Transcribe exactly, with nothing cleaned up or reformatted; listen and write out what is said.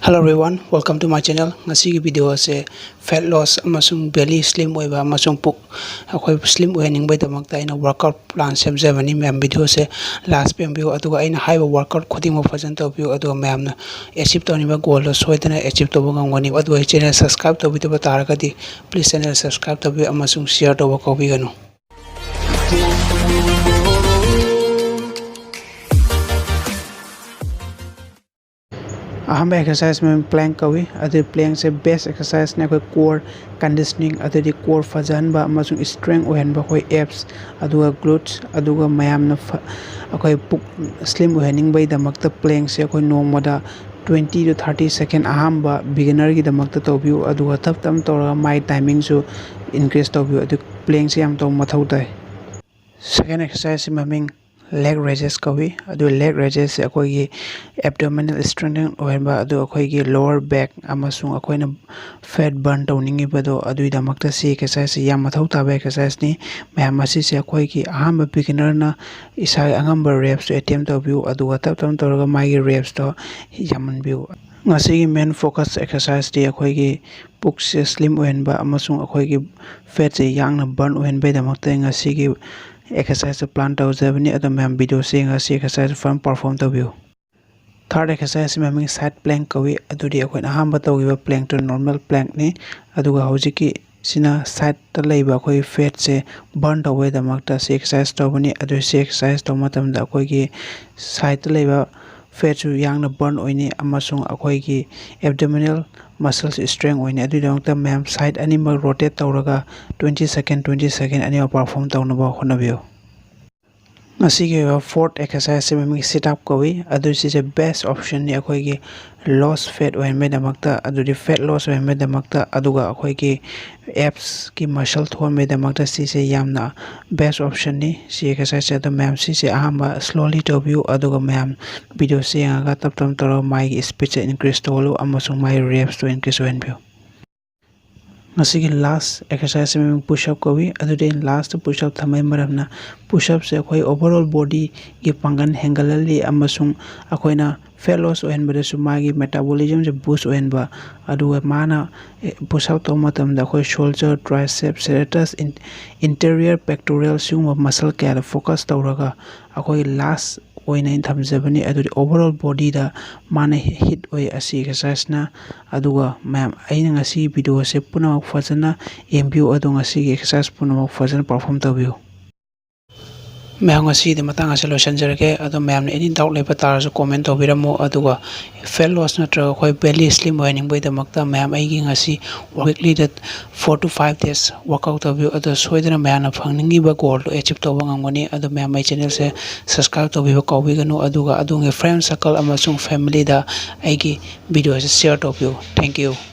Hello everyone, welcome to my channel. ꯉꯁꯤꯒꯤ video ꯑꯁꯦ fat loss ꯑꯃꯁꯨꯡ belly slim ꯑꯣꯏꯕ ꯑꯃꯁꯨꯡ ꯄꯨꯛ ꯑꯩꯈꯣꯏ slim ꯑꯣꯏꯍꯟꯅꯤꯡꯕꯒꯤꯗꯃꯛꯇ ꯑꯩꯅ workout plan ꯁꯦꯝꯖꯕꯅꯤ꯫ ꯃꯌꯥꯝ video ꯁꯦ last ꯐꯥꯎ ꯌꯦꯡꯕꯤꯌꯨ, ꯑꯗꯨꯒ ꯑꯩꯅ ꯍꯥꯏꯕ workout ꯈꯨꯗꯤꯡꯃꯛ ꯐꯖꯅ ꯇꯧꯕꯤꯌꯨ, ꯑꯗꯨꯒ ꯃꯌꯥꯝꯅ achieve ꯇꯧꯅꯤꯡꯕ goal ꯗꯣ ꯁꯣꯏꯗꯅ achieve ꯇꯧꯕ ꯉꯝꯒꯅꯤ꯫ ꯑꯗꯨꯒ ꯑꯩ channel subscribe ꯇꯧꯕꯤꯗꯕ ꯇꯥꯔꯒꯗꯤ please channel subscribe ꯇꯧꯕꯤꯌꯨ ꯑꯃꯁꯨꯡ share ꯇꯧꯕ ꯀꯥꯎꯕꯤꯒꯅꯨ꯫ ꯑꯍꯥꯟꯕ exercise ꯃꯃꯤꯡ plank ꯀꯧꯏ꯫ ꯑꯗꯨ plank ꯁꯦ best exercise ꯅꯤ꯫ ꯑꯩꯈꯣꯏ core conditioning, ꯑꯗꯨꯗꯤ core ꯐꯖꯍꯟꯕ ꯑꯃꯁꯨꯡ strength ꯑꯣꯏꯍꯟꯕ, ꯑꯩꯈꯣꯏ abs, ꯑꯗꯨꯒ glutes, ꯑꯗꯨꯒ ꯃꯌꯥꯝꯅ ꯐ-, ꯑꯩꯈꯣꯏ ꯄꯨꯛ slim ꯑꯣꯏꯍꯟꯅꯤꯡꯕꯒꯤꯗꯃꯛꯇ plank ꯁꯦ ꯑꯩꯈꯣꯏ ꯅꯣꯡꯃꯗ twenty to thirty second ꯑꯍꯥꯟꯕ beginner ꯒꯤꯗꯃꯛꯇ ꯇꯧꯕꯤꯌꯨ, ꯑꯗꯨꯒ ꯇꯞ ꯇꯞꯅ ꯇꯧꯔꯒ ꯃꯥꯏ timing ꯁꯨ increase ꯇꯧꯕꯤꯌꯨ꯫ ꯑꯗꯨ plank ꯁꯦ ꯌꯥꯝ ꯇꯧꯕ ꯃꯊꯧ ꯇꯥꯏ꯫ Second exercise ꯁꯤ ꯃꯃꯤꯡ leg raises ꯀꯧꯏ꯫ ꯑꯗꯨ leg raises ꯁꯦ ꯑꯩꯈꯣꯏꯒꯤ abdominal strengthening ꯑꯣꯏꯍꯟꯕ, ꯑꯗꯨ ꯑꯩꯈꯣꯏꯒꯤ lower back ꯑꯃꯁꯨꯡ ꯑꯩꯈꯣꯏꯅ fat burn ꯇꯧꯅꯤꯡꯉꯤꯕꯗꯣ ꯑꯗꯨꯒꯤꯗꯃꯛꯇ ꯁꯤ exercise ꯁꯤ ꯌꯥꯝ ꯃꯊꯧ ꯇꯥꯕ exercise ꯅꯤ꯫ ꯃꯌꯥꯝ ꯑꯁꯤꯁꯦ ꯑꯩꯈꯣꯏꯒꯤ ꯑꯍꯥꯟꯕ beginner ꯅ ꯏꯁꯥꯒꯤ ꯑꯉꯝꯕ reps ꯇꯣ attempt ꯇꯧꯕꯤꯌꯨ, ꯑꯗꯨꯒ ꯇꯞ ꯇꯞꯅ ꯇꯧꯔꯒ ꯃꯥꯒꯤ reps ꯇꯣ ꯌꯥꯝꯍꯟꯕꯤꯌꯨ꯫ ꯉꯁꯤꯒꯤ main focus exercise ꯇꯤ ꯑꯩꯈꯣꯏꯒꯤ ꯄꯨꯛꯁꯦ slim ꯑꯣꯏꯍꯟꯕ ꯑꯃꯁꯨꯡ ꯑꯩꯈꯣꯏꯒꯤ fat ꯁꯦ ꯌꯥꯡꯅ burn ꯑꯣꯏꯍꯟꯕꯒꯤꯗꯃꯛꯇ ꯉꯁꯤꯒꯤ exercise ꯁꯦ plan ꯇꯧꯖꯕꯅꯤ꯫ ꯑꯗꯣ ꯃꯌꯥꯝ video ꯁꯦ ꯌꯦꯡꯉꯒ ꯁꯤ exercise ꯁꯦ ꯐꯖꯅ perform ꯇꯧꯕꯤꯌꯨ꯫ Third exercise ꯁꯤ ꯃꯃꯤꯡ side plank ꯀꯧꯏ꯫ ꯑꯗꯨꯗꯤ ꯑꯩꯈꯣꯏꯅ ꯑꯍꯥꯟꯕ ꯇꯧꯈꯤꯕ plank ꯇꯨ normal plank ꯅꯤ꯫ ꯑꯗꯨꯒ ꯍꯧꯖꯤꯛꯀꯤ ꯁꯤꯅ side ꯇ ꯂꯩꯕ ꯑꯩꯈꯣꯏ fat ꯁꯦ burn ꯇꯧꯕꯒꯤꯗꯃꯛꯇ ꯁꯤ exercise ꯇꯧꯕꯅꯤ꯫ ꯑꯗꯨ ꯁꯤ exercise ꯇꯧꯕ ꯃꯇꯝꯗ ꯑꯩꯈꯣꯏꯒꯤ side ꯇ ꯂꯩꯕ fat ꯁꯨ ꯌꯥꯡꯅ burn ꯑꯣꯏꯅꯤ ꯑꯃꯁꯨꯡ ꯑꯩꯈꯣꯏꯒꯤ abdominal muscles strength ꯑꯣꯏꯅꯤ꯫ ꯑꯗꯨꯒꯤꯗꯃꯛꯇ ꯃꯌꯥꯝ side ꯑꯅꯤꯃꯛ rotate ꯇꯧꯔꯒ twenty second, twenty second ꯑꯅꯤꯃꯛ perform ꯇꯧꯅꯕ ꯍꯣꯠꯅꯕꯤꯌꯨ꯫ ꯉꯁꯤꯒꯤ ꯑꯣꯏꯕ fourth exercise ꯁꯤ ꯃꯃꯤꯡ sit up ꯀꯧꯏ꯫ ꯑꯗꯨ ꯁꯤꯁꯦ best option ꯅꯤ ꯑꯩꯈꯣꯏꯒꯤ loss fat ꯑꯣꯏꯍꯟꯕꯒꯤꯗꯃꯛꯇ, ꯑꯗꯨꯗꯤ fat loss ꯑꯣꯏꯍꯟꯕꯒꯤꯗꯃꯛꯇ, ꯑꯗꯨꯒ ꯑꯩꯈꯣꯏꯒꯤ abs ꯀꯤ muscle ꯊꯣꯛꯍꯟꯕꯒꯤꯗꯃꯛꯇ ꯁꯤꯁꯦ ꯌꯥꯝꯅ best option ꯅꯤ꯫ ꯁꯤ exercise ꯁꯦ ꯑꯗꯨꯝ ꯃꯌꯥꯝ ꯁꯤꯁꯦ ꯑꯍꯥꯟꯕ slowly ꯇꯧꯕꯤꯌꯨ, ꯑꯗꯨꯒ ꯃꯌꯥꯝ video ꯁꯦ ꯌꯦꯡꯉꯒ ꯇꯞ ꯇꯞꯅ ꯇꯧꯔꯒ ꯃꯥꯒꯤ speed ꯁꯦ increase ꯇꯧꯍꯜꯂꯨ ꯑꯃꯁꯨꯡ ꯃꯥꯒꯤ reps ꯇꯣ increase ꯑꯣꯏꯍꯟꯕꯤꯌꯨ꯫ ꯉꯁꯤꯒꯤ last exercise ꯃꯃꯤꯡ push up ꯀꯧꯏ꯫ ꯑꯗꯨꯗꯤ ꯑꯩꯅ last push up ꯊꯝꯕꯒꯤ ꯃꯔꯝꯅ, push upꯁꯦ ꯑꯩꯈꯣꯏ overall bodyꯒꯤ ꯄꯥꯡꯒꯜ ꯍꯦꯟꯒꯠꯍꯜꯂꯤ ꯑꯃꯁꯨꯡ ꯑꯩꯈꯣꯏꯅ fat loss ꯑꯣꯏꯍꯟꯕꯗꯁꯨ ꯃꯥꯒꯤ metabolismꯁꯦ boost ꯑꯣꯏꯍꯟꯕ, ꯑꯗꯨꯒ ꯃꯥꯅ push up ꯇꯧꯕ ꯃꯇꯝꯗ ꯑꯩꯈꯣꯏ shoulder, tricep, serratus, in-, interior pectoral ꯁꯤꯒꯨꯝꯕ muscle ꯀꯌꯥꯗ focus ꯇꯧꯔꯒ ꯑꯩꯈꯣꯏ last ꯑꯣꯏꯅ ꯑꯩꯅ ꯊꯝꯖꯕꯅꯤ꯫ ꯑꯗꯨꯗꯤ overall bodyꯗ ꯃꯥꯅ hit ꯑꯣꯏ ꯑꯁꯤ exerciseꯅ꯫ ꯑꯗꯨꯒ ꯃꯌꯥꯝ, ꯑꯩꯅ ꯉꯁꯤ videoꯁꯦ ꯄꯨꯝꯅꯃꯛ ꯐꯖꯅ ꯌꯦꯡꯕꯤꯌꯨ, ꯑꯗꯣ ꯉꯁꯤꯒꯤ exercise ꯄꯨꯝꯅꯃꯛ ꯐꯖꯅ perform ꯇꯧꯕꯤꯌꯨ꯫ ꯃꯌꯥꯝ, ꯉꯁꯤꯗꯤ ꯃꯇꯥꯡ ꯑꯁꯤ ꯂꯣꯏꯁꯤꯟꯖꯔꯒꯦ꯫ ꯑꯗꯣ ꯃꯌꯥꯝꯅ any doubt ꯂꯩꯕ ꯇꯥꯔꯁꯨ comment ꯇꯧꯕꯤꯔꯝꯃꯨ꯫ ꯑꯗꯨꯒ fat loss ꯅꯠꯇ꯭ꯔꯒ ꯑꯩꯈꯣꯏ belly slim ꯑꯣꯏꯍꯟꯅꯤꯡꯕꯒꯤꯗꯃꯛꯇ ꯃꯌꯥꯝ ꯑꯩꯒꯤ ꯉꯁꯤ weeklyꯗ four to five days workout ꯇꯧꯕꯤꯌꯨ꯫ ꯑꯗꯣ ꯁꯣꯏꯗꯅ ꯃꯌꯥꯝꯅ ꯐꯪꯅꯤꯡꯉꯤꯕ goalꯗꯣ achieve ꯇꯧꯕ ꯉꯝꯒꯅꯤ꯫ ꯑꯗꯣ ꯃꯌꯥꯝ, ꯑꯩ channelꯁꯦ subscribe ꯇꯧꯕꯤꯕ ꯀꯥꯎꯕꯤꯒꯅꯨ꯫ ꯑꯗꯨꯒ ꯑꯗꯣꯝꯒꯤ friend circle ꯑꯃꯁꯨꯡ familyꯗ ꯑꯩꯒꯤ videoꯁꯦ share ꯇꯧꯕꯤꯌꯨ꯫ Thank you꯫